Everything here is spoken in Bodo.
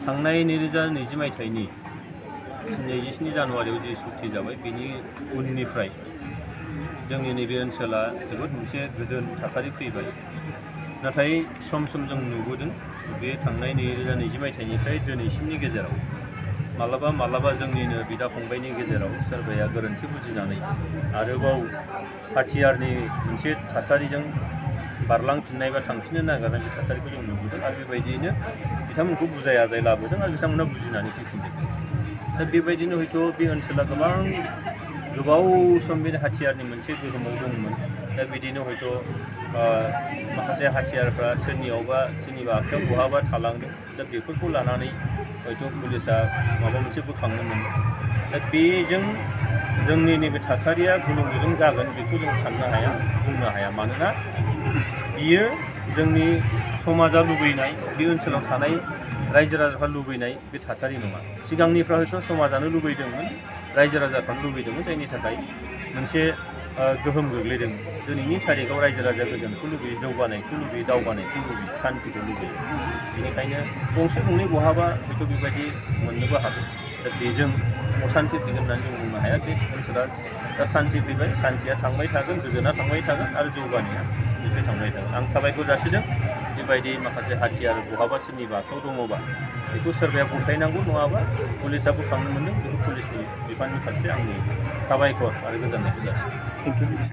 थांनाय 2020 मायथाइनि 27 जानुवारियाव जि सुक्ति जाबाय बेनि उननिफ्राय जोंनि नैबे ओनसोला जोबोद मोनसे गोजोन थासारि फैबाय। नाथाय सम जों नुबोदों बे थांनाय 2020 मायथाइनिफ्राय दिनैसिमनि गेजेराव मालाबा जोंनिनो बिदा फंबायनि गेजेराव सोरबाया गोरोन्थि बुजिनानै आरोबाव हाथियारनि मोनसे थासारिजों बारलांफिननाय बा थांफिननो नागिरनाय बे थासारिखौ जों नुबोदों आरो बेबायदियैनो बिथांमोनखौ बुजाय आजाय लाबोदों आरो बिथांमोना बुजिनानै फैफिनदों। दा बेबायदिनो हयथ' बे ओनसोला गोबाव सम बे हाथियारनि मोनसे गोहोमाव दंमोन। दा बिदिनो हयथ' माखासे हाथियारफ्रा सोरनिबा आखायाव बहाबा थालांदों। दा बेफोरखौ लानानै हयथ' पुलिसा माबा मोनसे बोखांनो मोनदों। दा बेजों जोंनि नैबे थासारिया गुलुं गुजुं जागोन बेखौ जों साननो हाया, बुंनो हाया। मानोना बियो जोंनि समाजा लुबैनाय, बे ओनसोलाव थानाय रायजो राजाफ्रा लुबैनाय बे थासारि नङा। सिगांनिफ्राय हयथ' समाजानो लुबैदोंमोन, रायजो राजाफ्रानो लुबैदोंमोन, जायनि थाखाय मोनसे गोहोम गोग्लैदों। दिनैनि थारिखआव रायजो राजा गोजोनखौ लुबैयो, जौगानायखौ लुबैयो, दावगानायखौ लुबैयो, सान्तिखौ लुबैयो। बेनिखायनो गंसे गंनै बहाबा हयथ' बेबायदि मोननोबो हागौ। दा बेजों असान्ति फैगोन होननानै जों बुंनो हाया। बे ओनसोला दा सान्ति फैबाय, सान्तिया थांबाय थागोन, गोजोना थांबाय थागोन आरो जौगानाया निफ्राय थांबाय थागोन। आं साबायखर जासिदों। बेबायदि माखासे हाथियार बहाबा सोरनिबा आखायाव दङबा बेखौ सोरबाया गथायनांगौ, नङाबा पुलिसा बोखांनो मोनदों, बेखौ पुलिसनि बिफाननि फारसे आंनि साबायखर आरो गोजोननायखौ जासिदों।